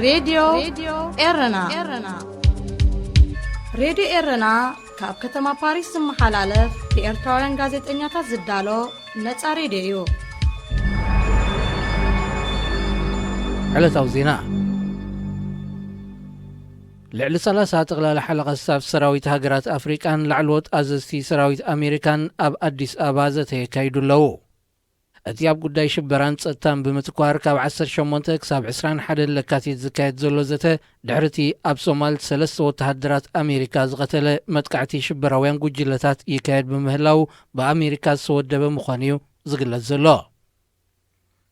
ሬድዮ ኤረና። ሬድዮ ኤረና ካብ ከተማ ፓሪስ ዝመሓላለፍ ብኤርትራውያን ጋዜጠኛታት ዝዳሎ ነጻ ሬድዮ እዩ። ዕለታዊ ዜና። ልዕሊ ሰላሳ ጠቕላላ ሓለቓ ስታፍ ሰራዊት ሃገራት ኣፍሪቃን ላዕለዎት ኣዘዝቲ ሰራዊት ኣሜሪካን ኣብ ኣዲስ ኣበባ ዘተ የካይዱ ኣለዉ። እቲ ኣብ ጉዳይ ሽበራን ጸጥታን ብምትኳር ካብ ዓሰርተ ሸሞንተ ክሳብ ዕስራን ሓደን ለካቲት ዝካየድ ዘሎ ዘተ፣ ድሕሪቲ ኣብ ሶማል ሰለስተ ወተሃደራት ኣሜሪካ ዝቐተለ መጥቃዕቲ ሽበራውያን ጉጅለታት ይካየድ ብምህላው ብኣሜሪካ ዝተወደበ ምዃኑ እዩ ዝግለጽ ዘሎ።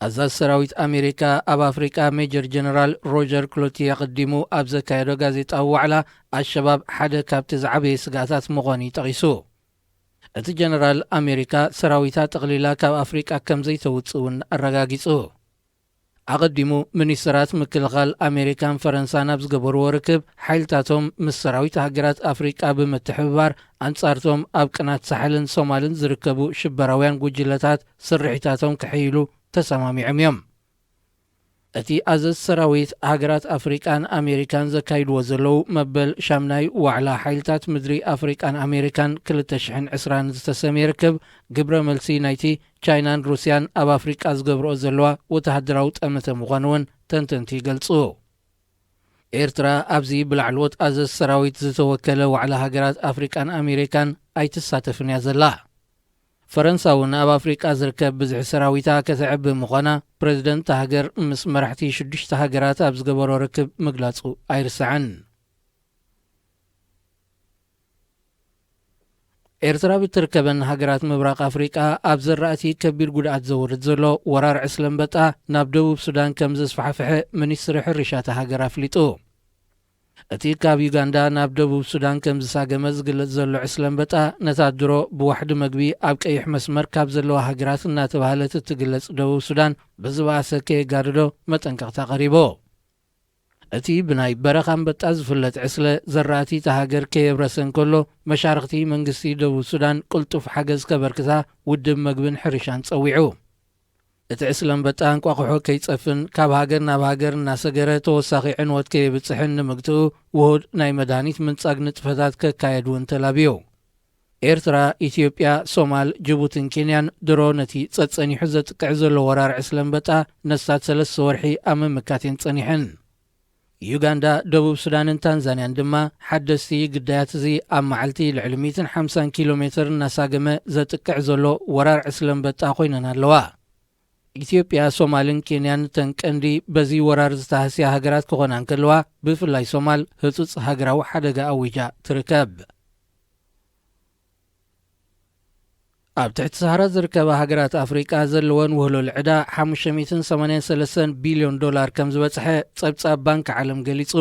ኣዛዚ ሰራዊት ኣሜሪካ ኣብ ኣፍሪቃ ሜጀር ጀነራል ሮጀር ክሎቲ ኣቐዲሙ ኣብ ዘካየዶ ጋዜጣዊ ዋዕላ፣ ኣሸባብ ሓደ ካብቲ ዝዓበየ ስግኣታት ምዃኑ እዩ ጠቒሱ። እቲ ጀነራል፣ ኣሜሪካ ሰራዊታ ጠቕሊላ ካብ ኣፍሪቃ ከም ዘይተውጽእ እውን ኣረጋጊጹ። ኣቐዲሙ፣ ሚኒስተራት ምክልኻል ኣሜሪካን ፈረንሳን ኣብ ዝገበርዎ ርክብ፣ ሓይልታቶም ምስ ሰራዊት ሃገራት ኣፍሪቃ ብምትሕብባር፣ ኣንጻርቶም ኣብ ቅናት ሳሕልን ሶማልን ዝርከቡ ሽበራውያን ጉጅለታት ስርሒታቶም ከሐይሉ ተሰማሚዖም እዮም። እቲ ኣዘዝ ሰራዊት፣ ሃገራት ኣፍሪቃን ኣሜሪካን ዘካይድዎ ዘለዉ መበል ሻምናይ ዋዕላ ሓይልታት ምድሪ ኣፍሪቃን ኣሜሪካን ክልተ ሽሕን ዕስራን ዝተሰምየ ርክብ፣ ግብረ መልሲ ናይቲ ቻይናን ሩስያን ኣብ ኣፍሪቃ ዝገብርኦ ዘለዋ ወተሃደራዊ ጠመተ ምዃኑ እውን ተንተንቲ ይገልጹ። ኤርትራ ኣብዚ ብላዕለዎት ኣዘዝ ሰራዊት ዝተወከለ ዋዕላ ሃገራት ኣፍሪቃን ኣሜሪካን ኣይትሳተፍን እያ ዘላ። ፈረንሳ እውን ኣብ ኣፍሪቃ ዝርከብ ብዝሒ ሰራዊታ ከተዕቢ ምዃና ፕረዚደንት እታ ሃገር ምስ መራሕቲ ሽዱሽተ ሃገራት ኣብ ዝገበሮ ርክብ ምግላጹ ኣይርሳዕን። ኤርትራ ብትርከበን ሃገራት ምብራቕ ኣፍሪቃ ኣብ ዘራእቲ ከቢድ ጉድኣት ዘውርድ ዘሎ ወራር ዕስለ ኣንበጣ ናብ ደቡብ ሱዳን ከም ዘስፋሕፍሐ ሚኒስትሪ ሕርሻ እታ ሃገር ኣፍሊጡ። እቲ ካብ ዩጋንዳ ናብ ደቡብ ሱዳን ከም ዝሳገመ ዝግለጽ ዘሎ ዕስለ ኣንበጣ፣ ነታ ድሮ ብዋሕዲ መግቢ ኣብ ቀይሕ መስመር ካብ ዘለዋ ሃገራት እናተባህለት እትግለጽ ደቡብ ሱዳን ብዝበኣሰ ከየጋድዶ መጠንቀቕታ ቀሪቡ። እቲ ብናይ በረኻ ኣንበጣ ዝፍለጥ ዕስለ፣ ዘራእቲ እታ ሃገር ከየብረሰ እንከሎ፣ መሻርኽቲ መንግስቲ ደቡብ ሱዳን ቅልጡፍ ሓገዝ ከበርክታ ውድብ መግብን ሕርሻን ጸዊዑ። እቲ ዕስለ ኣንበጣ እንቋቑሖ ከይጸፍን ካብ ሃገር ናብ ሃገር እናሰገረ ተወሳኺ ዕንወት ከየብጽሕን ንምግትኡ፣ ውሁድ ናይ መድሃኒት ምንጻግ ንጥፈታት ከካየድ እውን ተላብዩ። ኤርትራ፣ ኢትዮጵያ፣ ሶማል፣ ጅቡትን ኬንያን ድሮ ነቲ ጸጸኒሑ ዘጥቅዕ ዘሎ ወራር ዕስለ ኣንበጣ ነስታት ሰለስተ ወርሒ ኣብ ምምካት እየን ጸኒሐን። ዩጋንዳ፣ ደቡብ ሱዳንን ታንዛንያን ድማ ሓደስቲ ግዳያት እዚ ኣብ መዓልቲ ልዕሊ ሚእትን ሓምሳን ኪሎ ሜትር እናሳገመ ዘጥቅዕ ዘሎ ወራር ዕስለ ኣንበጣ ኮይነን ኣለዋ። ኢትዮጵያ፣ ሶማልን ኬንያን እተን ቀንዲ በዚ ወራር ዝተሃስያ ሃገራት ክኾና እንከለዋ፣ ብፍላይ ሶማል ህጹጽ ሃገራዊ ሓደጋ ኣዊጃ ትርከብ። ኣብ ትሕቲ ሰሃራ ዝርከባ ሃገራት ኣፍሪቃ ዘለወን ውህሉል ዕዳ ሓሙሽተ ሚእትን ሰማንያን ሰለስተን ቢልዮን ዶላር ከም ዝበጽሐ ጸብጻብ ባንክ ዓለም ገሊጹ።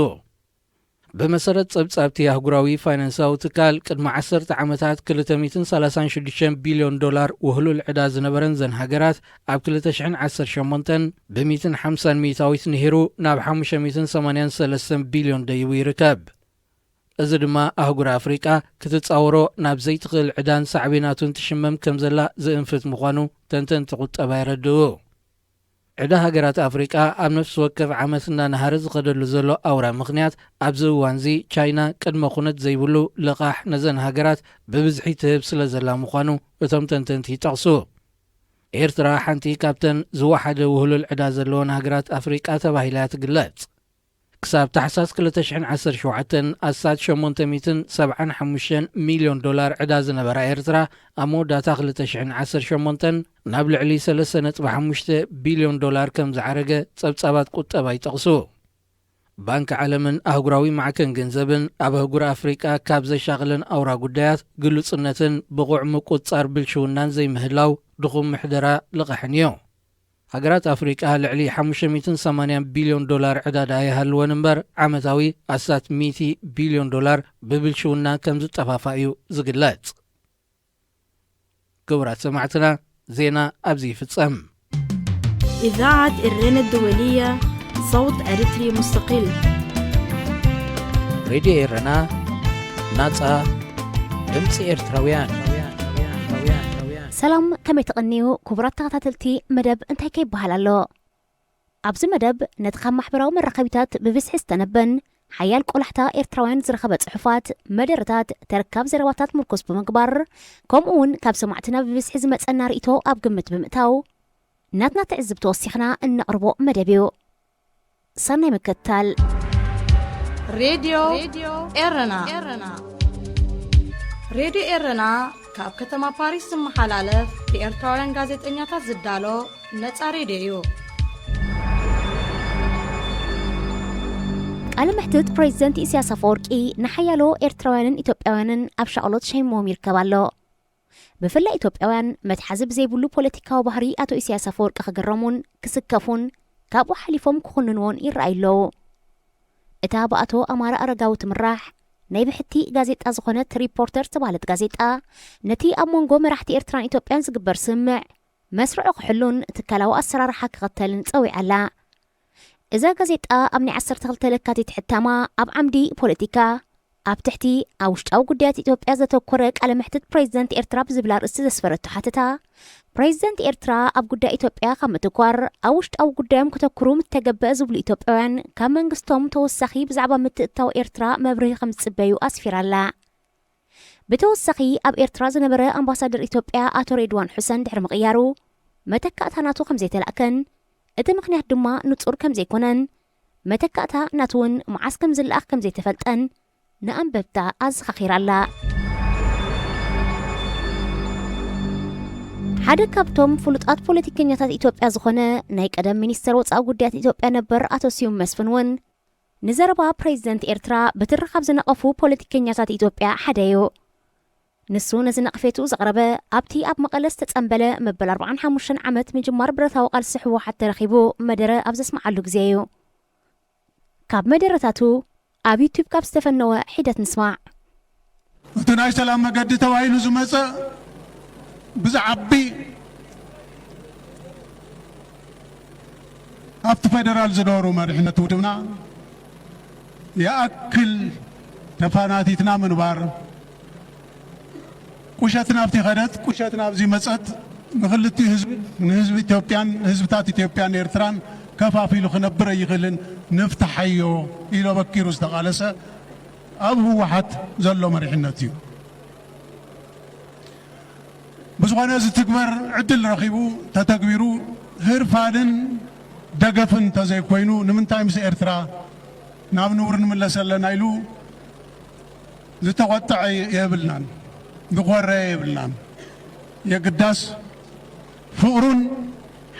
ብመሰረት ጸብጻብቲ ኣህጉራዊ ፋይናንሳዊ ትካል፣ ቅድሚ ዓሰርተ ዓመታት ክልተ ሚእትን ሰላሳን ሽዱሽተን ቢልዮን ዶላር ውህሉል ዕዳ ዝነበረን ዘን ሃገራት፣ ኣብ ክልተ ሽሕን ዓሰርተ ሸሞንተን ብሚእትን ሓምሳን ሚእታዊት ንሂሩ ናብ ሓሙሽተ ሚእትን ሰማንያን ሰለስተን ቢልዮን ደይቡ ይርከብ። እዚ ድማ ኣህጉር ኣፍሪቃ ክትጻወሮ ናብ ዘይትኽእል ዕዳን ሳዕቤናቱን ትሽመም ከም ዘላ ዝእንፍት ምዃኑ ተንተንቲ ቁጠባ የረድኡ። ዕዳ ሃገራት ኣፍሪቃ ኣብ ነፍሲ ወከፍ ዓመት እናነሃረ ዝኸደሉ ዘሎ ኣውራ ምኽንያት፣ ኣብዚ እዋንዚ ቻይና ቅድመ ኩነት ዘይብሉ ልቓሕ ነዘን ሃገራት ብብዝሒ ትህብ ስለ ዘላ ምዃኑ እቶም ተንተንቲ ይጠቕሱ። ኤርትራ ሓንቲ ካብተን ዝወሓደ ውህሉል ዕዳ ዘለወን ሃገራት ኣፍሪቃ ተባሂላ እያ ትግለጽ። ክሳብ ታሕሳስ ክልተ ሽሕን ዓሰርተ ሸውዓተን ኣስታት ሸሞንተ ሚእትን ሰብዓን ሓሙሽተን ሚልዮን ዶላር ዕዳ ዝነበራ ኤርትራ፣ ኣብ መወዳእታ ክልተ ሽሕን ዓሰርተ ሸሞንተን ናብ ልዕሊ ሰለስተ ነጥቢ ሓሙሽተ ቢልዮን ዶላር ከም ዝዓረገ ጸብጻባት ቁጠባ ይጠቕሱ። ባንክ ዓለምን ኣህጉራዊ ማዕከን ገንዘብን፣ ኣብ ኣህጉር ኣፍሪቃ ካብ ዘሻቕለን ኣውራ ጉዳያት፣ ግሉጽነትን ብቑዕ ምቁጽጻር ብልሽውናን ዘይምህላው፣ ድኹም ምሕደራ ልቓሕን እዩ። ሃገራት ኣፍሪቃ ልዕሊ ሓሙሽተ ሚእትን ሰማንያን ቢልዮን ዶላር ዕዳ ደኣ ይሃልወን እምበር፣ ዓመታዊ ኣስታት ሚእቲ ቢልዮን ዶላር ብብልሽውና ከም ዝጠፋፋእ እዩ ዝግለጽ። ክቡራት ሰማዕትና፣ ዜና ኣብዚ ይፍጸም። إذاعة إرنا الدولية، صوت أريتري مستقل. ሬድዮ ኤረና፣ ናጻ ድምጺ ኤርትራውያን። ሰላም፣ ከመይ ትቕንዩ ክቡራት ተኸታተልቲ መደብ እንታይ ከይበሃል ኣሎ? ኣብዚ መደብ ነቲ ካብ ማሕበራዊ መራኸቢታት ብብዝሒ ዝተነበን ሓያል ቆላሕታ ኤርትራውያን ዝረኸበ ጽሑፋት፣ መደረታት፣ ተረካብ ዘረባታት ምርኩስ ብምግባር፣ ከምኡ እውን ካብ ሰማዕትና ብብዝሒ ዝመጸና ርእይቶ ኣብ ግምት ብምእታው፣ ናትና ትዕዝብቲ ወሲኽና እነቕርቦ መደብ እዩ። ሰናይ ምክትታል። ሬድዮ ኤረና። ሬድዮ ኤረና ካብ ከተማ ፓሪስ ዝመሓላለፍ ብኤርትራውያን ጋዜጠኛታት ዝዳሎ ነጻ ሬድዮ እዩ። ቃለ መሕትት ፕሬዚደንት ኢሳያስ ኣፈወርቂ ንሓያሎ ኤርትራውያንን ኢትዮጵያውያንን ኣብ ሻቕሎት ሸይሞም ይርከብ ኣሎ። ብፍላይ ኢትዮጵያውያን መትሓዚ ብዘይብሉ ፖለቲካዊ ባህሪ ኣቶ ኢሳያስ ኣፈወርቂ ክግረሙን ክስከፉን ካብኡ ሓሊፎም ክኹንንዎን ይረኣዩ ኣለዉ። እታ ብኣቶ ኣማረ ኣረጋዊ ትምራሕ ናይ ብሕቲ ጋዜጣ ዝኾነት ሪፖርተር ዝተባህለት ጋዜጣ ነቲ ኣብ መንጎ መራሕቲ ኤርትራን ኢትዮጵያን ዝግበር ስምምዕ መስርዑ ክሕሉን ትካላዊ ኣሰራርሓ ክኽተልን ጸዊዓ ኣላ። እዛ ጋዜጣ ኣብ ናይ ዓሰርተ ክልተ ለካቲት ሕታማ ኣብ ዓምዲ ፖለቲካ ኣብ ትሕቲ ኣብ ውሽጣዊ ጉዳያት ኢትዮጵያ ዘተኮረ ቃለ መሕትት ፕሬዚደንት ኤርትራ ብዝብል ኣርእስቲ ዘስፈረቶ ሓተታ፣ ፕሬዚደንት ኤርትራ ኣብ ጉዳይ ኢትዮጵያ ካብ ምትኳር ኣብ ውሽጣዊ ጉዳዮም ከተኩሩ ምተገበእ ዝብሉ ኢትዮጵያውያን ካብ መንግስቶም ተወሳኺ ብዛዕባ ምትእትታው ኤርትራ መብርሂ ከም ዝጽበዩ ኣስፊራ ኣላ። ብተወሳኺ ኣብ ኤርትራ ዝነበረ ኣምባሳደር ኢትዮጵያ ኣቶ ሬድዋን ሑሰን ድሕሪ ምቕያሩ መተካእታ ናቱ ከም ዘይተላእከን እቲ ምኽንያት ድማ ንጹር ከም ዘይኮነን መተካእታ ናቱ እውን መዓስ ከም ዝለኣኽ ከም ዘይተፈልጠን ንኣንበብታ ኣዘኻኺራ ኣላ። ሓደ ካብቶም ፍሉጣት ፖለቲከኛታት ኢትዮጵያ ዝኾነ ናይ ቀደም ሚኒስተር ወጻኢ ጉዳያት ኢትዮጵያ ነበር ኣቶ ስዩም መስፍን እውን ንዘረባ ፕሬዚደንት ኤርትራ ብትሪ ካብ ዝነቐፉ ፖለቲከኛታት ኢትዮጵያ ሓደ እዩ። ንሱ ነዚ ነቕፌቱ ዘቕረበ ኣብቲ ኣብ መቐለ ዝተጸንበለ መበል ኣርብዓን ሓሙሽተን ዓመት ምጅማር ብረታዊ ቃልሲ ህወሓት ተረኺቡ መደረ ኣብ ዘስምዓሉ ግዜ እዩ። ካብ መደረታቱ ኣብ ዩቱብ ካብ ዝተፈነወ ሒደት ንስማዕ። እቲ ናይ ሰላም መገዲ ተባሂሉ ዝመጸ ብዝዓቢ ኣብቲ ፌደራል ዝነበሩ መሪሕነት ውድብና ይኣክል ተፋናቲትና ምንባር፣ ቁሸት ናብቲ ኸደት፣ ቁሸት ናብዚ መጸት፣ ንኽልቲኡ ህዝቢ፣ ንህዝቢ ኢትዮጵያን ህዝብታት ኢትዮጵያን ኤርትራን ከፋፊሉ ክነብር ኣይኽእልን፣ ንፍትሓዮ ኢሉ ኣበኪሩ ዝተቓለሰ ኣብ ህወሓት ዘሎ መሪሕነት እዩ። ብዝኾነ ዝትግበር ዕድል ረኺቡ ተተግቢሩ ህርፋንን ደገፍን እንተዘይኮይኑ ንምንታይ ምስ ኤርትራ ናብ ንቡር ንምለስ ኣለና ኢሉ ዝተቖጠዐ የብልናን፣ ዝኾረ የብልናን። የግዳስ ፍቕሩን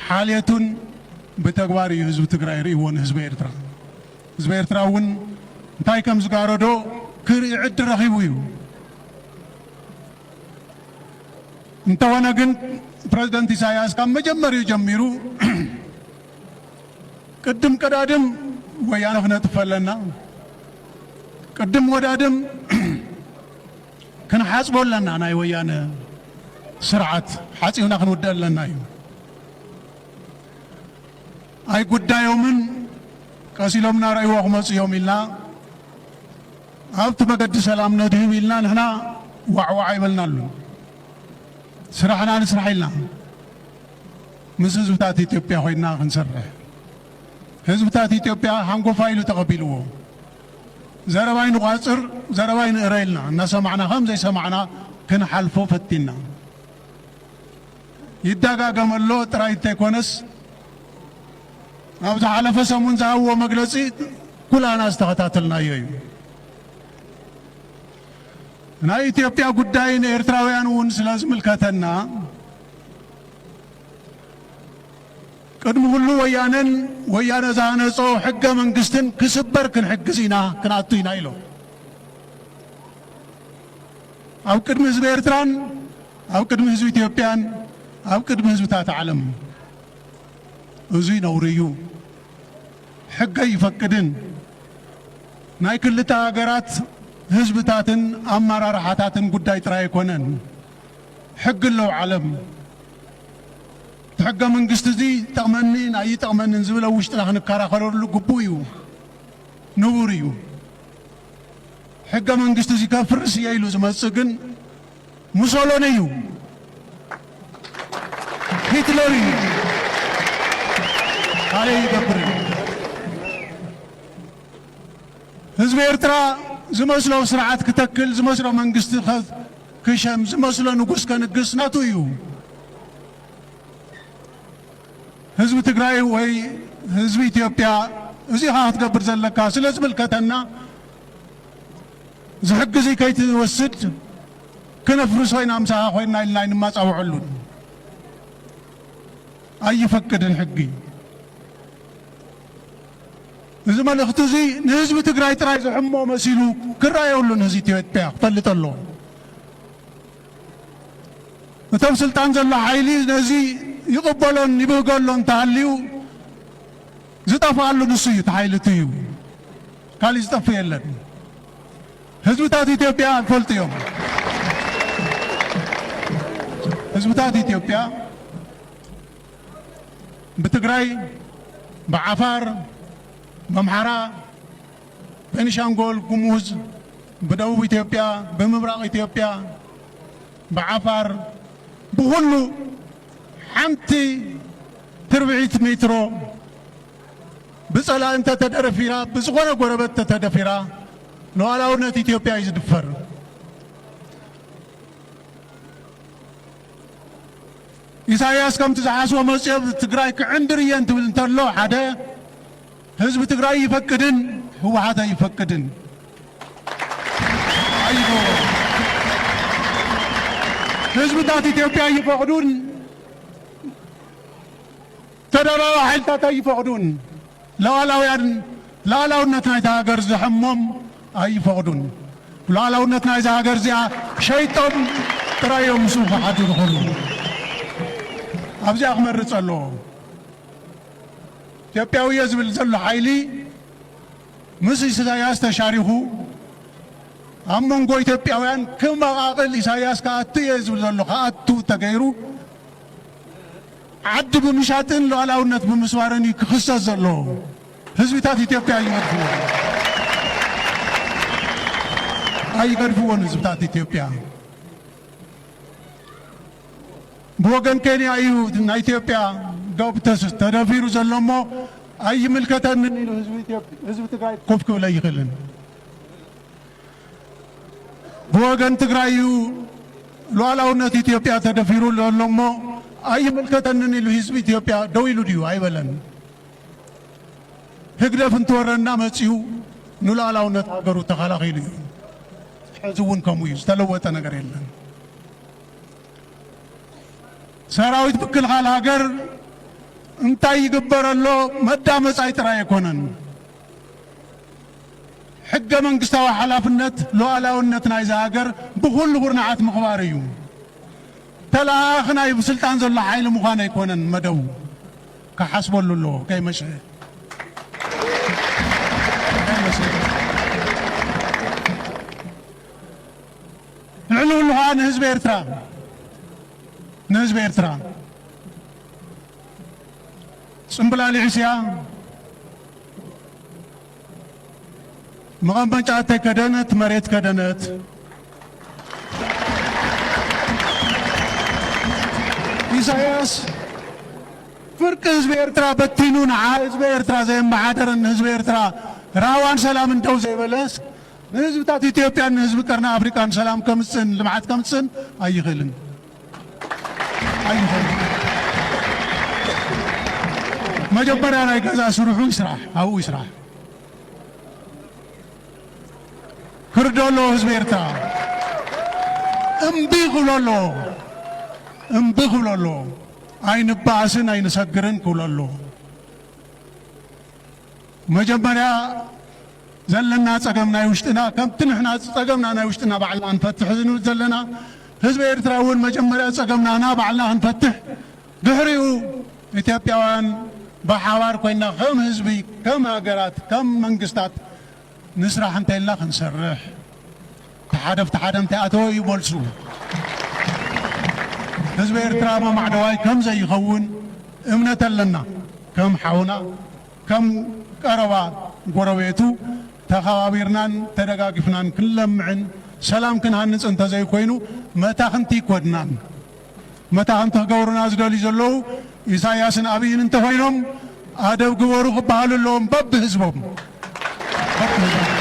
ሓልየቱን ብተግባር እዩ ህዝቢ ትግራይ ርእይዎ ንህዝቢ ኤርትራ። ህዝቢ ኤርትራ እውን እንታይ ከም ዝጋረዶ ክርኢ ዕድል ረኺቡ እዩ። እንተኾነ ግን ፕረዚደንት ኢሳያስ ካብ መጀመሪኡ ጀሚሩ ቅድም ቀዳድም ወያነ ክነጥፍ ኣለና፣ ቅድም ወዳድም ክንሓጽቦ ኣለና፣ ናይ ወያነ ስርዓት ሓጺብና ክንውድእ ኣለና እዩ። ኣይጉዳዮምን ቀስ ኢሎም እናረእይዎ ክመጹ እዮም ኢልና ኣብቲ መገዲ ሰላም ነድህብ ኢልና ንሕና ዋዕዋዕ ኣይበልናሉን። ስራሕና ንስራሕ ኢልና ምስ ህዝብታት ኢትዮጵያ ኮይንና ክንሰርሕ፣ ህዝብታት ኢትዮጵያ ሃንጎፋ ኢሉ ተቐቢልዎ፣ ዘረባይ ንቋጽር፣ ዘረባይ ንእረ ኢልና እናሰማዕና ከም ዘይሰማዕና ክንሓልፎ ፈቲና። ይደጋገም ኣሎ ጥራይ እንተይኮነስ ኣብ ዝሓለፈ ሰሙን ዝሃብዎ መግለጺ ኩላና ዝተኸታተልናዮ እዩ። ናይ ኢትዮጵያ ጉዳይ ንኤርትራውያን እውን ስለ ዝምልከተና ቅድሚ ኩሉ ወያነን ወያነ ዝሃነጾ ሕገ መንግስትን ክስበር ክንሕግዝ ኢና፣ ክንኣቱ ኢና ኢሎም። ኣብ ቅድሚ ህዝቢ ኤርትራን ኣብ ቅድሚ ህዝቢ ኢትዮጵያን ኣብ ቅድሚ ህዝብታት ዓለም እዙይ ነውሪ እዩ። ሕገ ይፈቅድን ናይ ክልተ ሃገራት ህዝብታትን ኣመራርሓታትን ጉዳይ ጥራይ ኣይኮነን። ሕጊ ኣለዉ ዓለም። እቲ ሕገ መንግስቲ እዚ ይጠቕመኒ ኣይጠቕመንን ዝብል ኣብ ውሽጥና ክንከራኸረሉ ግቡእ እዩ፣ ንቡር እዩ። ሕገ መንግስቲ እዚ ከፍርስ እየ ኢሉ ዝመጽእ ግን ሙሶሎኒ እዩ፣ ሂትለር እዩ። ኣለ ይገብር። ህዝቢ ኤርትራ ዝመስሎ ስርዓት ክተክል፣ ዝመስሎ መንግስቲ ከ-፣ ክሸም፣ ዝመስሎ ንጉስ ከንግስ ናቱ እዩ። ህዝቢ ትግራይ ወይ ህዝቢ ኢትዮጵያ፣ እዚኻ ክትገብር ዘለካ ስለ ዝምልከተና፣ እዚ ሕጊ እዚ ከይትወስድ ክነፍርሶ ኢና ምሳኻ ኮይንና ኢልና ኣይንማጻውዐሉን። ኣይፈቅድን ሕጊ። እዚ መልእኽቲ እዚ ንህዝቢ ትግራይ ጥራይ ዝሕሞ መሲሉ ክረኣየሉን ህዝቢ ኢትዮጵያ ክፈልጥ ኣለዎ። እቶም ስልጣን ዘሎ ሓይሊ ነዚ ይቕበሎን ይብህገሎን እንተሃልዩ ዝጠፍኣሉ ንሱ እዩ፣ እቲ ሓይሊ እቲ እዩ። ካሊእ ዝጠፍእ የለን። ህዝብታት ኢትዮጵያ ይፈልጡ እዮም። ህዝብታት ኢትዮጵያ ብትግራይ፣ ብዓፋር፣ ብኣምሓራ፣ ቤኒሻንጉል ጉሙዝ፣ ብደቡብ ኢትዮጵያ፣ ብምብራቕ ኢትዮጵያ፣ ብዓፋር፣ ብኹሉ ሓንቲ ትርብዒት ሜትሮ ብጸላኢ እንተተደረፊራ፣ ብዝኾነ ጎረበት ተተደፊራ፣ ሉዓላውነት ኢትዮጵያ እዩ ዝድፈር። ኢሳያስ ከምቲ ዝሓስቦ መጽዮ ትግራይ ክዕንድር እየን ትብል እንተሎ ሓደ፣ ህዝቢ ትግራይ ይፈቅድን ህወሓት ኣይፈቅድን። ኣይገብሮን። ህዝብታት ኢትዮጵያ ኣይፈቕዱን፣ ተደራቢ ሓይልታት ኣይፈቕዱን። ሉዓላውያን፣ ሉዓላውነት ናይታ ሃገር ዘሐሞም ኣይፈቕዱን። ሉዓላውነት ናይዛ ሃገር እዚኣ ሸይጦም ጥራይ እዮም ምስኡ ክሓዱ ዝኽእሉ። ኣብዚኣ ክመርጽ ኣለዎ። ኢትዮጵያዊ እየ ዝብል ዘሎ ሓይሊ ምስ ኢሳያስ ተሻሪኹ ኣብ መንጎ ኢትዮጵያውያን ክመቓቕል፣ ኢሳያስ ክኣቱ እየ ዝብል ዘሎ ክኣቱ ተገይሩ፣ ዓዲ ብምሻጥን ሉዓላውነት ብምስባርን እዩ ክኽሰስ ዘሎ። ህዝብታት ኢትዮጵያ ኣይገድፍዎን። ኣይገድፍዎን ህዝብታት ኢትዮጵያ። ብወገን ኬንያ እዩ ናይ ኢትዮጵያ ዶብ ተስ-፣ ተደፊሩ ዘሎ እሞ ኣይምልከተንን ኢሉ ህዝቢ ኢትዮጵ-፣ ህዝቢ ትግራይ ኮፍ ክብል ኣይኽእልን። ብወገን ትግራይ እዩ ሉዓላውነት ኢትዮጵያ ተደፊሩ ዘሎ እሞ ኣይምልከተንን ኢሉ ህዝቢ ኢትዮጵያ ደው ኢሉ ድዩ? ኣይበለን። ህግደፍ እንትወረና መጺኡ ንሉዓላውነት ሃገሩ ተኸላኺሉ እዩ። ሕዚ እውን ከምኡ እዩ፣ ዝተለወጠ ነገር የለን። ሰራዊት ምክልኻል ሃገር እንታይ ይግበር ኣሎ? መዳመጻይ ጥራይ ኣይኮነን። ሕገ መንግስታዊ ሓላፍነት ሉዓላውነት ናይዛ ሃገር ብኹሉ ኩርናዓት ምኽባር እዩ። ተለኣኣኺ ናይ ስልጣን ዘሎ ሓይሊ ምዃን ኣይኮነን መደቡ። ክሓስበሉ ኣለዎ፣ ከይመሸ። ከይመሸ። ልዕሊ ኩሉ ኸዓ ንህዝቢ ኤርትራ፣ ንህዝቢ ኤርትራ ጽምብላሊዕ እስያ መቐመጫ ተከደነት፣ መሬት ከደነት። ኢሳያስ ፍርቂ ህዝቢ ኤርትራ በቲኑ፣ ንዓ ህዝቢ ኤርትራ ዘየመሓደረን፣ ንህዝቢ ኤርትራ ራህዋን ሰላምን ደው ዘይበለስ፣ ንህዝብታት ኢትዮጵያን ንህዝቢ ቀርኒ ኣፍሪቃን ሰላም ከምጽእን ልምዓት ከምጽእን ኣይኽእልን። ኣይኽእልን። መጀመርያ ናይ ገዛ ስርሑ ይስራሕ፣ ኣብኡ ይስራሕ። ክርዶ ኣለዎ ህዝቢ ኤርትራ። እምቢ ክብሎ ኣለዎ። እምቢ ክብሎ ኣለዎ። ኣይንበኣስን ኣይንሰግርን ክብሎ ኣለዎ። መጀመርያ ዘለና ጸገም ናይ ውሽጥና፣ ከምቲ ንሕና ጸገምና ናይ ውሽጥና ባዕልና ንፈትሕ ዝንብል ዘለና፣ ህዝቢ ኤርትራ እውን መጀመርያ ጸገምና ና ባዕልና ክንፈትሕ፣ ድሕሪኡ ኢትዮጵያውያን ብሓባር ኮይንና ከም ህዝቢ፣ ከም ሃገራት፣ ከም መንግስታት ንስራሕ እንተኢልና ክንሰርሕ፣ እቲ ሓደ ብቲ ሓደ እንተይኣተወ እዩ መልሱ። ህዝቢ ኤርትራ መማዕደዋይ ከም ዘይኸውን እምነት ኣለና። ከም ሓውና፣ ከም ቀረባ ጎረቤቱ ተኸባቢርናን ተደጋጊፍናን ክንለምዕን ሰላም ክንሃንጽ እንተዘይኮይኑ መታኽንቲ ኣይኮንናን። መታኽንቲ ክገብሩና ዝደልዩ ዘለዉ ኢሳያስን ኣብይን እንተኾይኖም ኣደብ ግበሩ ክበሃሉ ኣለዎም በብህዝቦም። በብህዝቦም።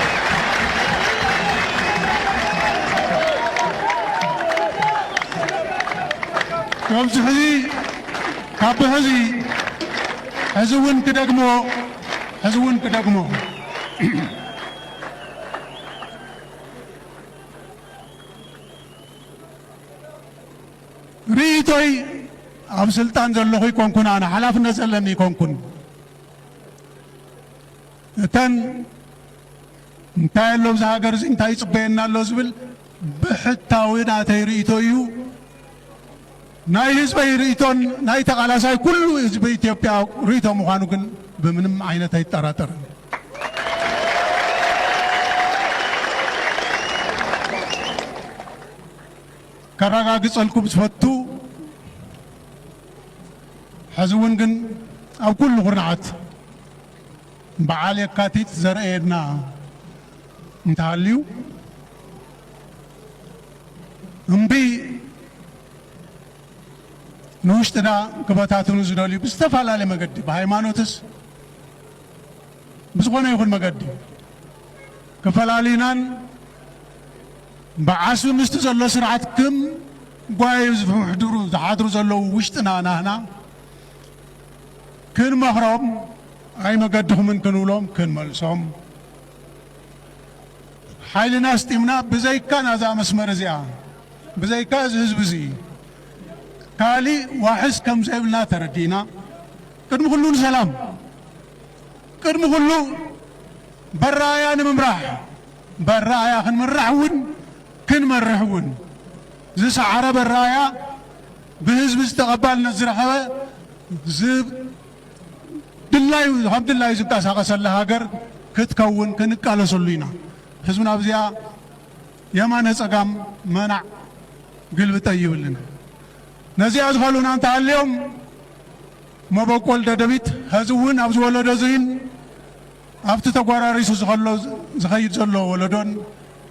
ከምዚ ሕዚ፣ ካብ ሕዚ፣ ሕዚ እውን ክደግሞ፣ ሕዚ እውን ክደግሞ። ርእይቶይ ኣብ ስልጣን ዘለኹ ይኮንኩን፣ ኣነ ሓላፍነት ዘለኒ ይኮንኩን። እተን እንታይ ኣሎ ኣብዚ ሃገር እዚ፣ እንታይ ይጽበየና ኣሎ ዝብል ብሕታዊ ናተይ ርእይቶ እዩ። ናይ ህዝበይ ርእይቶን ናይ ተቓላሳይ ኩሉ ህዝቢ ኢትዮጵያ ርእይቶ ምዃኑ ግን ብምንም ዓይነት ኣይጠራጠርን። ከረጋግጸልኩም ዝፈቱ፣ ሕዚ እውን ግን ኣብ ኩሉ ኩርናዓት በዓል የካቲት ዘርእየና እንተሃልዩ፣ እምቢ ንውሽጥና ክበታትኑ ዝደልዩ ብዝተፈላለየ መገዲ፣ ብሃይማኖትስ ብዝኾነ ይኹን መገዲ ክፈላልዩናን ብዓስቢ ምስቲ ዘሎ ስርዓት ክም ጓዩ ዝሕድሩ ዝሓድሩ ዘለዉ ውሽጥና ናህና ክንመኽሮም ኣይመገድኹምን ክንብሎም ክንመልሶም ሓይልና ኣስጢምና ብዘይካ ናዛ መስመር እዚኣ ብዘይካ እዚ ህዝቢ እዚ ካሊእ ዋሕስ ከም ዘይብልና ተረዲእና ቅድሚ ኩሉ ንሰላም ቅድሚ ኩሉ በራያ ንምምራሕ በራያ ክንምራሕ እውን ክንመርሕ እውን ዝሰዓረ በራያ ብህዝቢ ዝተቐባልነት ዝረኸበ ዝ- ድላዩ ከም ድላዩ ዝንቀሳቐሰላ ሃገር ክትከውን ክንቃለሰሉ ኢና። ህዝብና ኣብዚኣ የማነ ጸጋም መናዕ ግልብጠ ይብልን። ነዚኣ ዝኸሉና እንተሃልዮም መበቆል ደደቢት ሕዚ እውን ኣብዚ ወለዶ እዚን ኣብቲ ተጓራሪሱ ዝኸሎ ዝኸይድ ዘሎ ወለዶን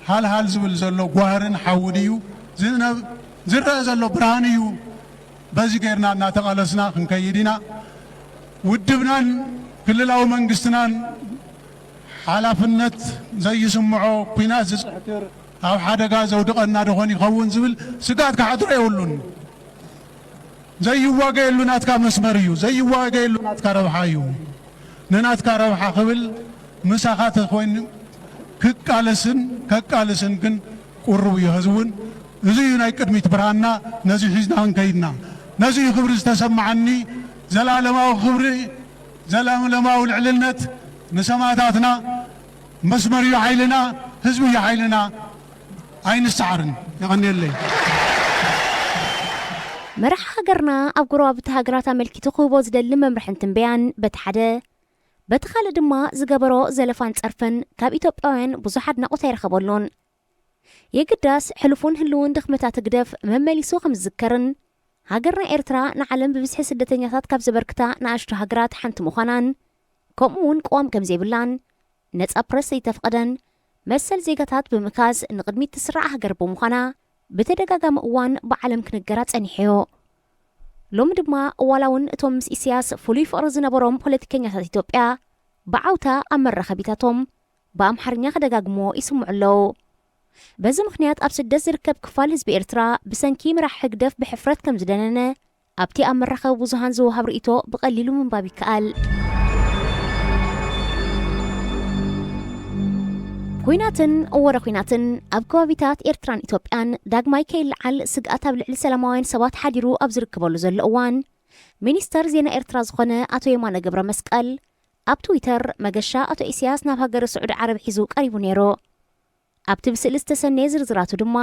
ሃልሃል ዝብል ዘሎ ጓህርን ሓውን እዩ። ዝነብ- ዝረአ ዘሎ ብርሃን እዩ። በዚ ጌርና እናተቓለስና ክንከይድ ኢና። ውድብናን ክልላዊ መንግስትናን ሓላፍነት ዘይስምዖ ኲናት ዝፅሕትር ኣብ ሓደጋ ዘውድቐና ዶኾን ይኸውን ዝብል ስግኣት ክሓድሮ የብሉን። ዘይዋገየሉ ናትካ መስመር እዩ። ዘይዋገየሉ ናትካ ረብሓ እዩ። ንናትካ ረብሓ ክብል ምሳኻ ተኮይኑ ክቃለስን ከቃልስን ግን ቁሩብ እዩ። ሕዚ እውን እዚ እዩ ናይ ቅድሚት ብርሃንና። ነዚ ሒዝና ክንከይድና ነዚ እዩ ክብሪ ዝተሰማዓኒ። ዘላለማዊ ክብሪ ዘላለማዊ ልዕልነት ንሰማእታትና። መስመር እዩ ሓይልና። ህዝቢ እዩ ሓይልና። ኣይንሰዓርን። የቐንየለይ። መራሒ ሃገርና ኣብ ጎረባብቲ ሃገራት ኣመልኪቱ ክህቦ ዝደሊ መምርሕን ትንበያን በቲ ሓደ፣ በቲ ካልእ ድማ ዝገበሮ ዘለፋን ጸርፍን ካብ ኢትዮጵያውያን ብዙሕ ኣድናቖት ኣይረኸበሉን። የግዳስ ሕሉፉን ህልውን ድኽመታት ህግደፍ መመሊሱ ከም ዝዝከርን ሃገርና ኤርትራ ንዓለም ብብዝሒ ስደተኛታት ካብ ዘበርክታ ንኣሽቱ ሃገራት ሓንቲ ምዃናን ከምኡ እውን ቅዋም ከም ዘይብላን ነጻ ፕረስ ዘይተፍቐደን መሰል ዜጋታት ብምካዝ ንቕድሚት ትስራዕ ሃገር ብምዃና ብተደጋጋሚ እዋን ብዓለም ክንገራ ጸኒሑዮ። ሎሚ ድማ ዋላ እውን እቶም ምስ ኢሳያስ ፍሉይ ፍቕሪ ዝነበሮም ፖለቲከኛታት ኢትዮጵያ ብዓውታ ኣብ መራኸቢታቶም ብኣምሓርኛ ክደጋግምዎ ይስምዑ ኣለዉ። በዚ ምኽንያት ኣብ ስደት ዝርከብ ክፋል ህዝቢ ኤርትራ ብሰንኪ ምራሕ ህግደፍ ብሕፍረት ከም ዝደነነ ኣብቲ ኣብ መራኸቢ ብዙሃን ዝወሃብ ርእይቶ ብቐሊሉ ምንባብ ይከኣል። ኲናትን ወረ ኲናትን ኣብ ከባቢታት ኤርትራን ኢትዮጵያን ዳግማይ ከይለዓል ስግኣት ኣብ ልዕሊ ሰላማውያን ሰባት ሓዲሩ ኣብ ዝርከበሉ ዘሎ እዋን፣ ሚኒስተር ዜና ኤርትራ ዝኾነ ኣቶ የማነ ገብረ መስቀል ኣብ ትዊተር መገሻ ኣቶ ኢሳያስ ናብ ሃገረ ስዑዲ ዓረብ ሒዙ ቀሪቡ ነይሩ። ኣብቲ ብስእሊ ዝተሰነየ ዝርዝራቱ ድማ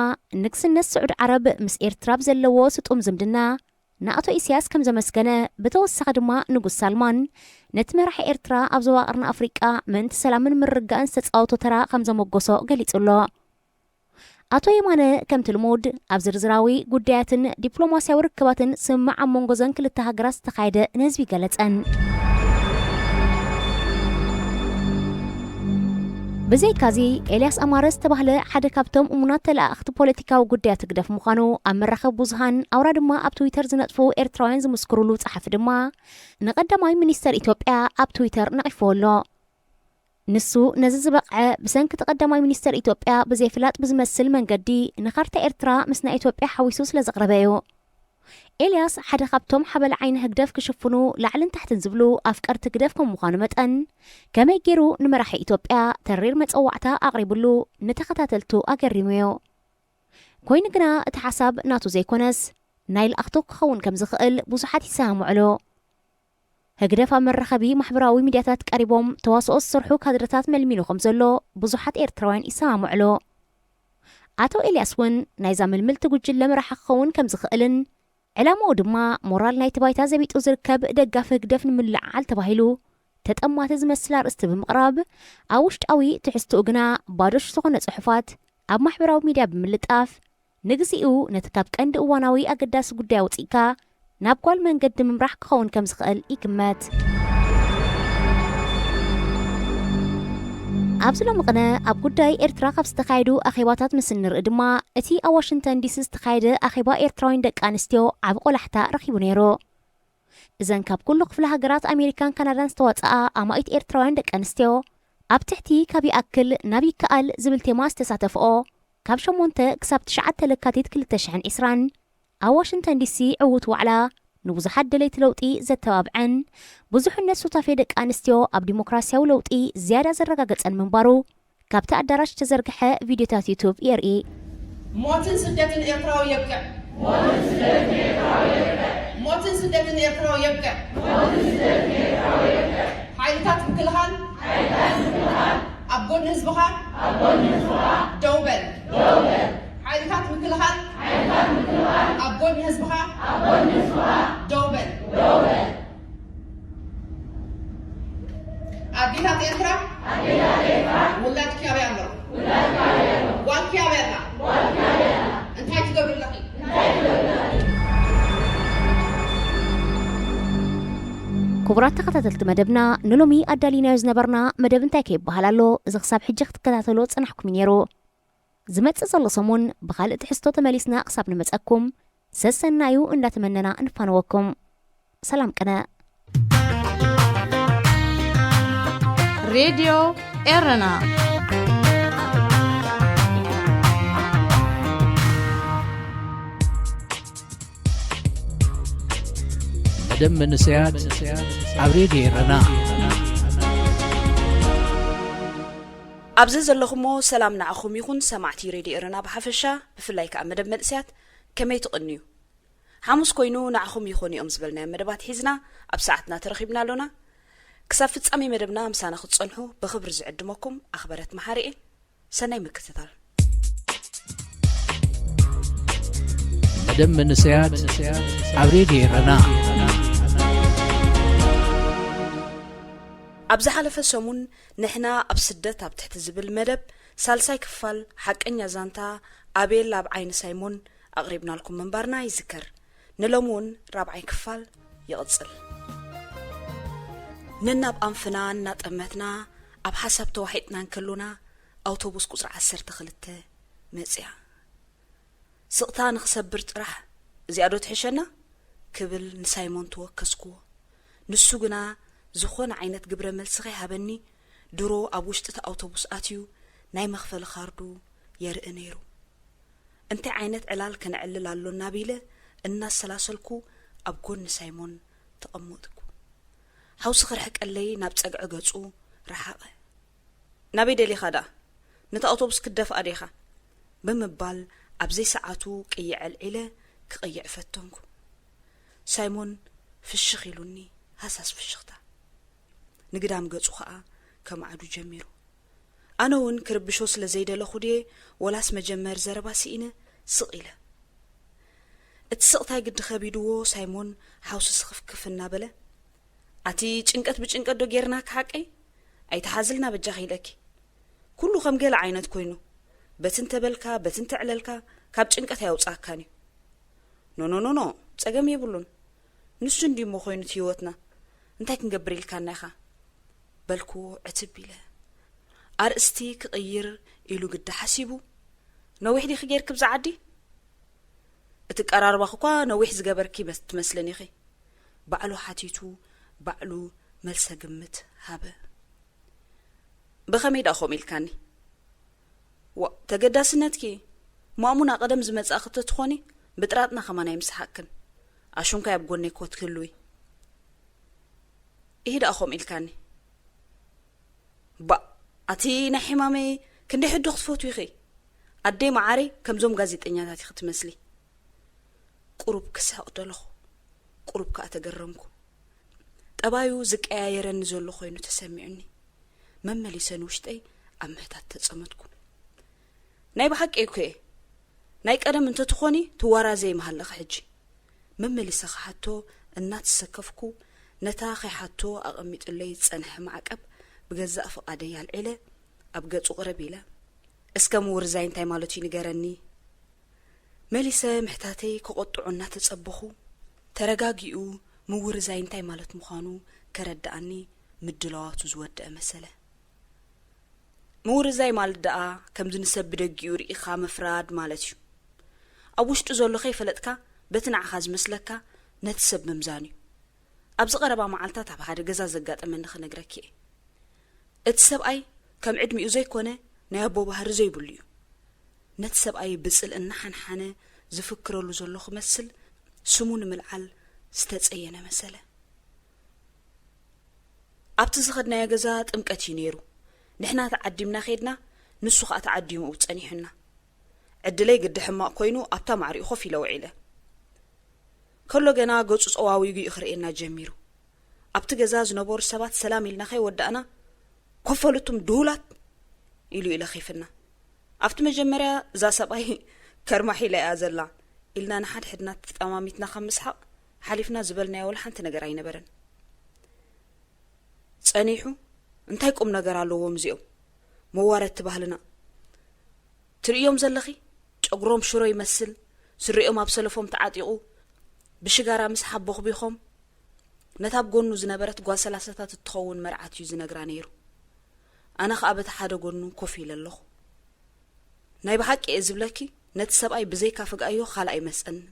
ንግስነት ስዑዲ ዓረብ ምስ ኤርትራ ብዘለዎ ስጡም ዝምድና ንኣቶ ኢሳያስ ከም ዘመስገነ፣ ብተወሳኺ ድማ ንጉስ ሳልማን ነቲ መራሒ ኤርትራ ኣብ ዞባ ቀርኒ ኣፍሪቃ ምእንቲ ሰላምን ምርግጋእን ዝተጻወቶ ተራ ከም ዘመጎሶ ገሊጹ ኣሎ። ኣቶ የማነ ከምቲ ልሙድ ኣብ ዝርዝራዊ ጉዳያትን ዲፕሎማስያዊ ርክባትን ስምምዕ ኣብ መንጎ ዘን ክልተ ሃገራት ዝተኻየደ ንህዝቢ ገለጸን። ብዘይካዚ፣ ኤልያስ ኣማረ ዝተባህለ ሓደ ካብቶም እሙናት ተለኣእኽቲ ፖለቲካዊ ጉዳያት ህግደፍ ምዃኑ ኣብ መራኸቢ ብዙሃን፣ ኣውራ ድማ ኣብ ትዊተር ዝነጥፉ ኤርትራውያን ዝምስክሩሉ ጸሓፊ ድማ፣ ንቀዳማይ ሚኒስተር ኢትዮጵያ ኣብ ትዊተር ነቒፍዎ ኣሎ። ንሱ ነዚ ዝበቕዐ፣ ብሰንኪ እቲ ቀዳማይ ሚኒስተር ኢትዮጵያ ብዘይፍላጥ ብዝመስል መንገዲ ንኻርታ ኤርትራ ምስ ናይ ኢትዮጵያ ሓዊሱ ስለ ዘቕረበ እዩ። ኤልያስ ሓደ ካብቶም ሓበላ ዓይኒ ህግደፍ ክሽፍኑ ላዕልን ታሕትን ዝብሉ ኣፍቀርቲ ህግደፍ ከም ምዃኑ መጠን፣ ከመይ ገይሩ ንመራሒ ኢትዮጵያ ተሪር መጸዋዕታ ኣቕሪቡሉ ንተኸታተልቱ ኣገሪሙ እዩ። ኮይኑ ግና እቲ ሓሳብ ናቱ ዘይኮነስ፣ ናይ ለኣኽቱ ክኸውን ከም ዝኽእል ብዙሓት ይሰማምዑሉ። ህግደፍ ኣብ መራኸቢ ማሕበራዊ ሚድያታት ቀሪቦም ተዋስኦ ዝሰርሑ ካድረታት መልሚሉ ከም ዘሎ ብዙሓት ኤርትራውያን ይሰማምዑሉ። ኣቶ ኤልያስ እውን ናይዛ ምልምልቲ ጉጅለ መራሒ ክኸውን ከም ዝኽእልን፣ ዕላምኡ ድማ ሞራል ናይቲ ባይታ ዘቢጡ ዝርከብ ደጋፊ ህግደፍ ንምልዕዓል ተባሂሉ ተጠማቲ ዝመስል ኣርእስቲ ብምቕራብ፣ ኣብ ውሽጣዊ ትሕዝትኡ ግና ባዶ ዝኾነ ጽሑፋት ኣብ ማሕበራዊ ሚድያ ብምልጣፍ፣ ንግዚኡ ነቲ ካብ ቀንዲ እዋናዊ ኣገዳሲ ጉዳይ ኣውጺእካ ናብ ጓል መንገዲ ምምራሕ ክኸውን ከም ዝኽእል ይግመት። ኣብዚ ሎሚ ቅነ ኣብ ጉዳይ ኤርትራ ካብ ዝተኻየዱ ኣኼባታት ምስ እንርኢ ድማ፣ እቲ ኣብ ዋሽንግተን ዲሲ ዝተኻየደ ኣኼባ ኤርትራውያን ደቂ ኣንስትዮ ዓቢ ቆላሕታ ረኺቡ ነይሩ። እዘን ካብ ኩሉ ክፍለ ሃገራት ኣሜሪካን ካናዳን ዝተዋጽኣ ኣማኢት ኤርትራውያን ደቂ ኣንስትዮ፣ ኣብ ትሕቲ ካብ ይኣክል ናብ ይከኣል ዝብል ቴማ ዝተሳተፍኦ፣ ካብ ሸሞንተ ክሳብ ትሽዓተ ለካቲት ክልተ ሽሕን ዕስራን ኣብ ዋሽንግተን ዲሲ ዕዉት ዋዕላ፣ ንብዙሓት ደለይቲ ለውጢ ዘተባብዐን፣ ብዙሕነት ሱታፌ ደቂ ኣንስትዮ ኣብ ዲሞክራስያዊ ለውጢ ዝያዳ ዘረጋገጸን ምንባሩ፣ ካብቲ ኣዳራሽ ዝተዘርግሐ ቪድዮታት ዩቱብ የርኢ። ሞትን ስደትን ኤርትራዊ የብቅዕ። ሞትን ስደትን ኤርትራዊ የብቅዕ። ሓይልታት ምክልኻል ኣብ ጎድኒ ህዝብኻ ደው በል። ሓይልታት ምክልኻል ኣብ ጎድኒ ህዝብኻ ደው በል። ኣዴታት ኤርትራ፣ ውላድኪ ኣበይ ኣሎ? ጓልኪ ኣበይ ኣላ? እንታይ ትገብሪ ኣለኺ? ክቡራት ተኸታተልቲ መደብና፣ ንሎሚ ኣዳሊናዮ ዝነበርና መደብ እንታይ ከይበሃል ኣሎ፣ እዚ ክሳብ ሕጂ ክትከታተሎ ዝጸናሕኩም እዩ ነይሩ። ዝመጽእ ዘሎ ሰሙን ብኻልእ ትሕዝቶ ተመሊስና ክሳብ ንመጸኩም፣ ሰሰናዩ እንዳተመነና እንፋነወኩም። ሰላም ቅነ። ሬድዮ ኤረና። መደብ መንእሰያት ኣብ ሬድዮ ኤረና። ኣብዚ ዘለኹሞ ሰላም ንዓኹም ይኹን፣ ሰማዕቲ ሬድዮ ኤረና ብሓፈሻ፣ ብፍላይ ከኣ መደብ መንእሰያት ከመይ ትቕንዩ? ሓሙስ ኮይኑ ንዓኹም ይኾኑ እዮም ዝበልናዮም መደባት ሒዝና ኣብ ሰዓትና ተረኺብና ኣሎና። ክሳብ ፍጻሜ መደብና ምሳና ክትጸንሑ ብኽብሪ ዝዕድመኩም ኣኽበረት መሓሪ እየ። ሰናይ ምክትታል። መደብ መንእሰያት ኣብ ሬድዮ ኤረና። ኣብ ዝሓለፈ ሰሙን ንሕና ኣብ ስደት ኣብ ትሕቲ ዝብል መደብ ሳልሳይ ክፋል ሓቀኛ ዛንታ ኣቤል ኣብ ዓይኒ ሳይሞን ኣቕሪብናልኩም ምንባርና ይዝከር። ንሎሚ እውን ራብዓይ ክፋል ይቕጽል። ነናብ ኣንፍና እናጠመትና ኣብ ሓሳብ ተዋሒጥና እንከሎና ኣውቶቡስ ቁጽሪ ዓሰርተ ክልተ መጽያ። ስቕታ ንኽሰብር ጥራሕ፣ "እዚኣ ዶ ትሕሸና?" ክብል ንሳይሞን ተወከስክዎ። ንሱ ግና ዝኾነ ዓይነት ግብረ መልሲ ከይሃበኒ፣ ድሮ ኣብ ውሽጢ እቲ ኣውቶቡስ ኣትዩ ናይ መኽፈሊ ካርዱ የርኢ ነይሩ። እንታይ ዓይነት ዕላል ከነዕልል ኣሎና ቢለ እናሰላሰልኩ ኣብ ጎኒ ሳይሞን ተቐመጥኩ። ሓውሲ ክርሕቀለይ ናብ ጸግዒ ገጹ ረሓቐ። "ናበይ ደሊኻ ደኣ? ነታ ኣውቶቡስ ክትደፍኣ ዲኻ?" ብምባል ኣብ ዘይሰዓቱ ቅይዕ ኣልዒለ ክቕይዕ ፈተንኩ። ሳይሞን ፍሽኽ ኢሉኒ፣ ሃሳስ ፍሽኽታ። ንግዳም ገጹ ኸኣ ከማዕዱ ጀሚሩ። ኣነ እውን ክርብሾ ስለ ዘይደለኹ ድየ ወላስ መጀመር ዘረባ ስኢነ ስቕ ኢለ። እቲ ስቕታይ ግዲ ከቢድዎ ሳይሞን ሓውሲ ስኽፍክፍ እናበለ፣ "ኣቲ ጭንቀት ብጭንቀት ዶ ጌርናካ ሓቀይ? ኣይትሓዝልና በጃኺ ኢለኪ። ኩሉ ከም ገለ ዓይነት ኮይኑ፣ በቲ እንተበልካ፣ በቲ እንተዕለልካ፣ ካብ ጭንቀት ኣየውጽኣካን እዩ።" "ኖ፣ ኖ፣ ኖ፣ ኖ፣ ጸገም የብሉን። ንሱ እንድዩ እሞ ኮይኑ እቲ ህይወትና። እንታይ ክንገብር ኢልካና ኢኻ?" በልኩዎ ዕትብ ኢለ። ኣርእስቲ ክቕይር ኢሉ ግዲ ሓሲቡ፣ "ነዊሕ ዲኺ ጌርኪ ብዛ ዓዲ? እቲ ቀራርባኺ እኳ ነዊሕ ዝገበርኪ መስ-፣ ትመስልን ኢኺ?" ባዕሉ ሓቲቱ፣ ባዕሉ መልሰ ግምት ሃበ። "ብኸመይ ደኣ ከምኡ ኢልካኒ?" "ዋ፣ ተገዳስነትኪ ማእሙና ቀደም ዝመጻእኺ ተትኾኒ፣ ብጥራጥና ከማን ኣይምሰሓቅክን። ኣሹንካይ ኣብ ጎነይ እኮ ትህልዊ። ኢሂ ደኣ ከምኡ ኢልካኒ?" "ባእ፣ ኣቲ ናይ ሕማመይ ክንደይ ሕዶ ክትፈትዊ ኢኺ? ኣደይ መዓረይ፣ ከምዞም ጋዜጠኛታት ኢኺ ትመስሊ።" ቁሩብ ክስሕቕ ደለኹ፣ ቁሩብ ከኣ ተገረምኩ። ጠባዩ ዝቀያየረኒ ዘሎ ኮይኑ ተሰሚዑኒ። መመሊሰ ንውሽጠይ ኣብ ምህታት ተጸመድኩ። "ናይ ብሓቂ እኮ እየ። ናይ ቀደም እንተትኾኒ ትዋራዘይ ምሃለኺ ሕጂ።" መመሊሰ ክሓቶ እናተሰከፍኩ፣ ነታ ከይሓቶ ኣቐሚጡለይ ዝጸንሐ ማዕቀብ ብገዛእ ፍቓደይ ኣልዒለ፣ ኣብ ገጹ ቅርብ ኢለ፣ "እስከ ምውርዛይ እንታይ ማለት እዩ ንገረኒ?" መሊሰ ምሕታተይ ከቖጥዖ እናተጸበኹ፣ ተረጋጊኡ ምውርዛይ እንታይ ማለት ምዃኑ ከረድኣኒ ምድላዋቱ ዝወደአ መሰለ። "ምውርዛይ ማለት ደኣ ከምዚ ንሰብ ብደጊኡ ርኢኻ ምፍራድ ማለት እዩ። ኣብ ውሽጡ ዘሎ ከይፈለጥካ በቲ ንዓኻ ዝመስለካ ነቲ ሰብ ምምዛን እዩ። ኣብዚ ቀረባ መዓልታት ኣብ ሓደ ገዛ ዘጋጠመኒ ክነግረኪ እየ። እቲ ሰብኣይ ከም ዕድሚኡ ዘይኮነ ናይ ኣቦ ባህሪ ዘይብሉ እዩ። ነቲ ሰብኣይ ብጽል እናሓንሓነ ዝፍክረሉ ዘሎ ክመስል ስሙ ንምልዓል ዝተጸየነ መሰለ። ኣብቲ ዝኸድናዮ ገዛ ጥምቀት እዩ ነይሩ። ንሕና ተዓዲምና ኸድና፣ ንሱ ኸኣ ተዓዲሙ ጸኒሑና። ዕድለይ ግዲ ሕማቕ ኮይኑ ኣብታ ማዕሪኡ ኮፍ ኢለ ውዒለ። ከሎ ገና ገጹ ጸዋዊጉ እዩ ክርእየና ጀሚሩ። ኣብቲ ገዛ ዝነበሩ ሰባት ሰላም ኢልና ከይወዳእና፣ "ኮፈሉቱም ድሁላት!" ኢሉ እዩ ለኺፍና። ኣብቲ መጀመርያ እዛ ሰብኣይ ከርማሕ ኢላ እያ ዘላ ኢልና ንሓድሕድና ተጠማሚትና ካብ ምስሓቕ ሓሊፍና ዝበልናዮ ወላ ሓንቲ ነገር ኣይነበረን። ጸኒሑ፣ "እንታይ ቁም ነገር ኣለዎም እዚኦም? መዋረድቲ ባህልና። ትርእዮም ዘለኺ? ጨጉሮም ሽሮ ይመስል፣ ስሪኦም ኣብ ሰለፎም ተዓጢቑ፣ ብሽጋራ ምስሓብ ቦኽቢኾም፣ ነታ ኣብ ጎኑ ዝነበረት ጓል ሰላሳታት እትኸውን መርዓት እዩ ዝነግራ ነይሩ። ኣነ ኸኣ በቲ ሓደ ጎኑ ኮፍ ኢለ ኣለኹ። ናይ ብሓቂ እየ ዝብለኪ፣ ነቲ ሰብኣይ ብዘይካ ፍግኣዮ ካልእ ኣይመጸንን።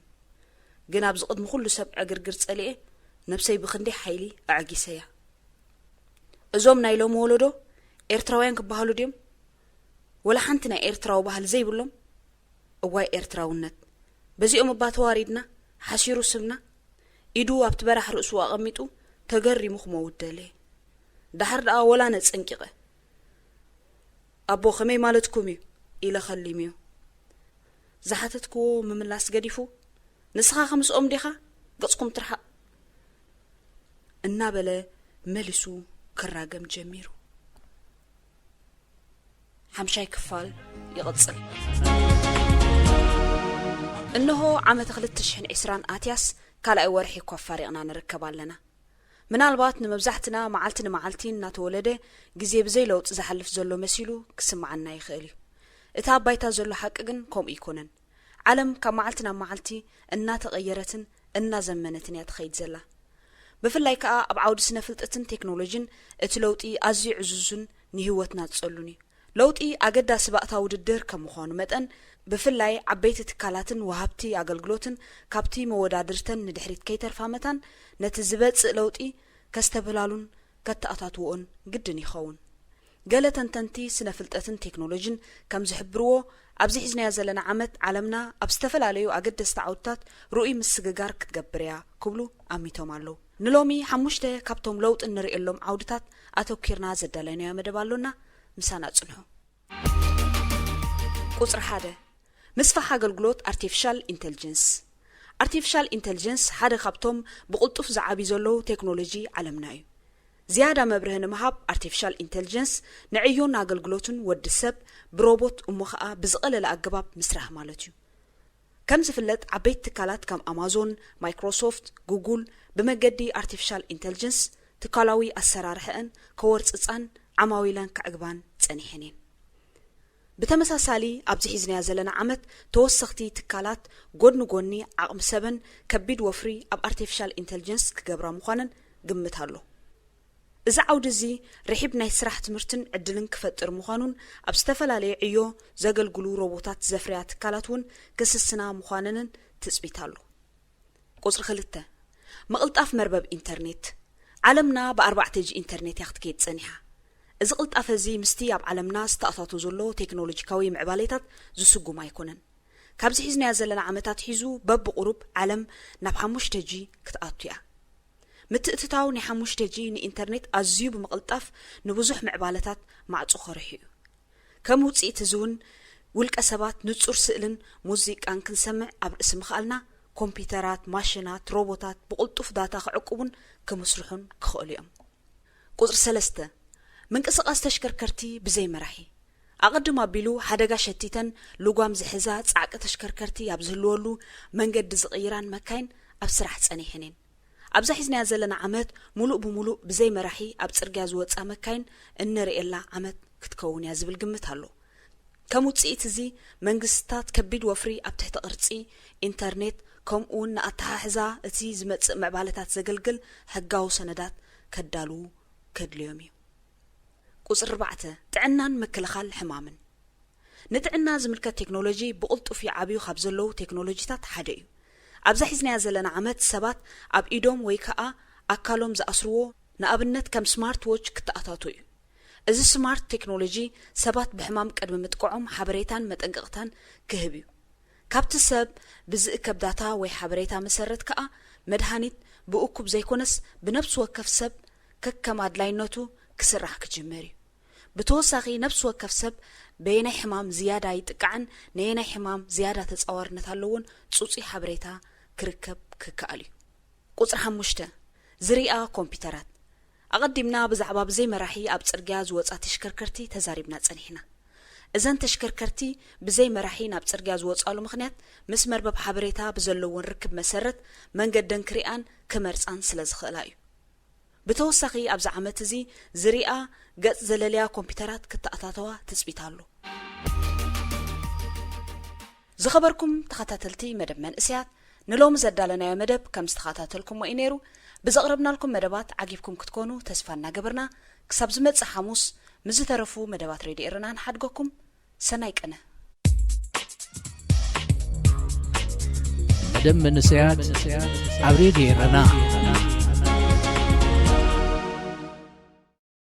ግን ኣብዚ ቅድሚ ኩሉ ሰብ ዕግርግር ጸሊኤ፣ ነብሰይ ብኽንደይ ሓይሊ ኣዕጊሰያ። እዞም ናይ ሎሚ ወለዶ ኤርትራውያን ክበሃሉ ድዮም? ወላ ሓንቲ ናይ ኤርትራዊ ባህሊ ዘይብሎም? እዋይ ኤርትራውነት! በዚኦም እባ ተዋሪድና፣ ሓሲሩ ስምና። ኢዱ ኣብቲ በራሕ ርእሱ ኣቐሚጡ ተገሪሙ ክመውት ደለየ። ደሓር ደኣ ወላ ነጸንቂቐ። ኣቦ ከመይ ማለትኩም እዩ? ኢለ ከሊምዮ። ዝሓተትክዎ ምምላስ ገዲፉ፣ ንስኻ ከምስኦም ዲኻ? ገጽኩም ትርሓቕ። እናበለ መሊሱ ክራገም ጀሚሩ። ሓምሻይ ክፋል ይቕጽል። እንሆ ዓመት ክልተ ሽሕን ዕስራን ኣትያስ ካልኣይ ወርሒ እኳ ኣፋሪቕና ንርከብ ኣለና። ምናልባት ንመብዛሕትና መዓልቲ ንመዓልቲ እናተወለደ ግዜ ብዘይ ለውጢ ዝሓልፍ ዘሎ መሲሉ ክስምዓና ይኽእል እዩ። እቲ ኣብ ባይታ ዘሎ ሓቂ ግን ከምኡ ኣይኮነን። ዓለም ካብ መዓልቲ ናብ መዓልቲ እናተቐየረትን እናዘመነትን እያ ትኸይድ ዘላ። ብፍላይ ከኣ ኣብ ዓውዲ ስነ ፍልጠትን ቴክኖሎጂን እቲ ለውጢ ኣዝዩ ዕዙዝን ንህይወትና ዝጸሉን እዩ። ለውጢ ኣገዳሲ ባእታ ውድድር ከም ምዃኑ መጠን፣ ብፍላይ ዓበይቲ ትካላትን ወሃብቲ ኣገልግሎትን ካብቲ መወዳድርተን ንድሕሪት ከይተርፋ መታን፣ ነቲ ዝበጽእ ለውጢ ከስተብህላሉን ከተኣታትውኦን ግድን ይኸውን። ገለ ተንተንቲ ስነ ፍልጠትን ቴክኖሎጂን ከም ዝሕብርዎ፣ ኣብዚ ሒዝናዮ ዘለና ዓመት ዓለምና ኣብ ዝተፈላለዩ ኣገደስቲ ዓውድታት ርኡይ ምስግጋር ክትገብር እያ ክብሉ ኣሚቶም ኣለዉ። ንሎሚ ሓሙሽተ ካብቶም ለውጢ እንርእየሎም ዓውድታት ኣተኲርና ዘዳለናዮ መደብ ኣሎና፣ ምሳና ጽንሑ። ቁጽሪ ሓደ፣ ምስፋሕ ኣገልግሎት ኣርቲፊሻል ኢንተልጀንስ። ኣርቲፊሻል ኢንተልጀንስ ሓደ ካብቶም ብቕልጡፍ ዝዓብዩ ዘለዉ ቴክኖሎጂ ዓለምና እዩ። ዝያዳ መብርሂ ንምሃብ፣ ኣርቲፊሻል ኢንተልጀንስ ንዕዮን ኣገልግሎትን ወዲ ሰብ ብሮቦት እሞ ኸኣ ብዝቐለለ ኣገባብ ምስራሕ ማለት እዩ። ከም ዝፍለጥ፣ ዓበይቲ ትካላት ከም ኣማዞን፣ ማይክሮሶፍት፣ ጉጉል ብመገዲ ኣርቲፊሻል ኢንተልጀንስ ትካላዊ ኣሰራርሐአን ከወርጽጻን ዓማዊለን ከዕግባን ጸኒሐን እየን። ብተመሳሳሊ፣ ኣብዚ ሒዝናዮ ዘለና ዓመት ተወሰኽቲ ትካላት ጎድኒ ጎኒ ዓቕሚ ሰበን ከቢድ ወፍሪ ኣብ ኣርቲፊሻል ኢንተልጀንስ ክገብራ ምዃነን ግምት ኣሎ። እዚ ዓውዲ እዚ ርሒብ ናይ ስራሕ ትምህርትን ዕድልን ክፈጥር ምዃኑን ኣብ ዝተፈላለየ ዕዮ ዘገልግሉ ሮቦታት ዘፍርያ ትካላት እውን ክስስና ምዃነንን ትጽቢት ኣሎ። ቁጽሪ ክልተ፣ ምቕልጣፍ መርበብ ኢንተርኔት። ዓለምና ብ4G ኢንተርኔት እያ ክትከይድ ጸኒሓ። እዚ ቅልጣፈ እዚ ምስቲ ኣብ ዓለምና ዝተኣታቶ ዘሎ ቴክኖሎጂካዊ ምዕባሌታት ዝስጉም ኣይኮነን። ካብዚ ሒዝናዮ ዘለና ዓመታት ሒዙ በብቑሩብ ዓለም ናብ 5G ክትኣቱ እያ። ምትእትታው ናይ 5G ንኢንተርኔት ኣዝዩ ብምቕልጣፍ ንብዙሕ ምዕባለታት ማዕጾ ከርሑ እዩ። ከም ውጽኢት እዚ እውን ውልቀ ሰባት ንጹር ስእልን ሙዚቃን ክንሰምዕ ኣብ ርእሲ ምኽኣልና፣ ኮምፒውተራት፣ ማሽናት፣ ሮቦታት ብቕልጡፍ ዳታ ክዕቅቡን ክምስርሑን ክኽእሉ እዮም። ቁጽሪ ሰለስተ፣ ምንቅስቓስ ተሽከርከርቲ ብዘይ መራሒ። ኣቐድም ኣቢሉ ሓደጋ ሸቲተን ልጓም ዝሕዛ ጻዕቂ ተሽከርከርቲ ኣብ ዝህልወሉ መንገዲ ዝቕይራን መካይን ኣብ ስራሕ ጸኒሐን እየን። ኣብዛ ሒዝናያ ዘለና ዓመት ሙሉእ ብሙሉእ ብዘይ መራሒ ኣብ ጽርግያ ዝወጻ መካይን እንርእየላ ዓመት ክትከውን እያ ዝብል ግምት ኣሎ። ከም ውጽኢት እዚ መንግስትታት ከቢድ ወፍሪ ኣብ ትሕቲ ቅርጺ ኢንተርኔት ከምኡውን ንኣተሓሕዛ እቲ ዝመጽእ ምዕባለታት ዘገልግል ሕጋዊ ሰነዳት ከዳልዉ ከድልዮም እዩ። ቁጽሪ ኣርባዕተ፣ ጥዕናን ምክልኻል ሕማምን። ንጥዕና ዝምልከት ቴክኖሎጂ ብቕልጡፍ ይዓብዩ ካብ ዘለዉ ቴክኖሎጂታት ሓደ እዩ። ኣብዛ ሒዝናያ ዘለና ዓመት ሰባት ኣብ ኢዶም ወይ ከኣ ኣካሎም ዝኣስርዎ ንኣብነት ከም ስማርት ዎች ክተኣታቶ እዩ። እዚ ስማርት ቴክኖሎጂ ሰባት ብሕማም ቅድሚ ምጥቅዖም ሓበሬታን መጠንቀቕታን ክህብ እዩ። ካብቲ ሰብ ብዝእከብ ዳታ ወይ ሓበሬታ መሰረት ከኣ መድሃኒት ብእኩብ ዘይኮነስ ብነፍሲ ወከፍ ሰብ ከከም ኣድላይነቱ ክስራሕ ክጅምር እዩ። ብተወሳኺ ነፍሲ ወከፍ ሰብ በየናይ ሕማም ዝያዳ ይጥቃዕን ነየናይ ሕማም ዝያዳ ተጻዋርነት ኣለዎን ጽጹይ ሓበሬታ ክርከብ ክከኣል እዩ። ቁጽሪ ሓሙሽተ፣ ዝርኣ ኮምፒውተራት። ኣቐዲምና ብዛዕባ ብዘይ መራሒ ኣብ ጽርግያ ዝወጻ ተሽከርከርቲ ተዛሪብና ጸኒሕና። እዘን ተሽከርከርቲ ብዘይ መራሒ ናብ ጽርግያ ዝወጻሉ ምኽንያት ምስ መርበብ ሓበሬታ ብዘለዎን ርክብ መሰረት መንገደን ክሪኣን ክመርጻን ስለ ዝኽእላ እዩ። ብተወሳኺ ኣብዚ ዓመት እዚ ዝርኣ ገጽ ዘለልያ ኮምፒውተራት ክተኣታተዋ ትጽቢት ኣሎ። ዝኸበርኩም ተኸታተልቲ መደብ መንእሰያት፣ ንሎሚ ዘዳለናዮ መደብ ከም ዝተኸታተልኩሞ እዩ ነይሩ። ብዘቕረብናልኩም መደባት ዓጊብኩም ክትኮኑ ተስፋ እናገበርና፣ ክሳብ ዝመጽእ ሓሙስ ምስ ዝተረፉ መደባት ሬድዮ ኤረና ንሓድገኩም። ሰናይ ቅነ። መደብ መንእሰያት ኣብ ሬድዮ ኤረና።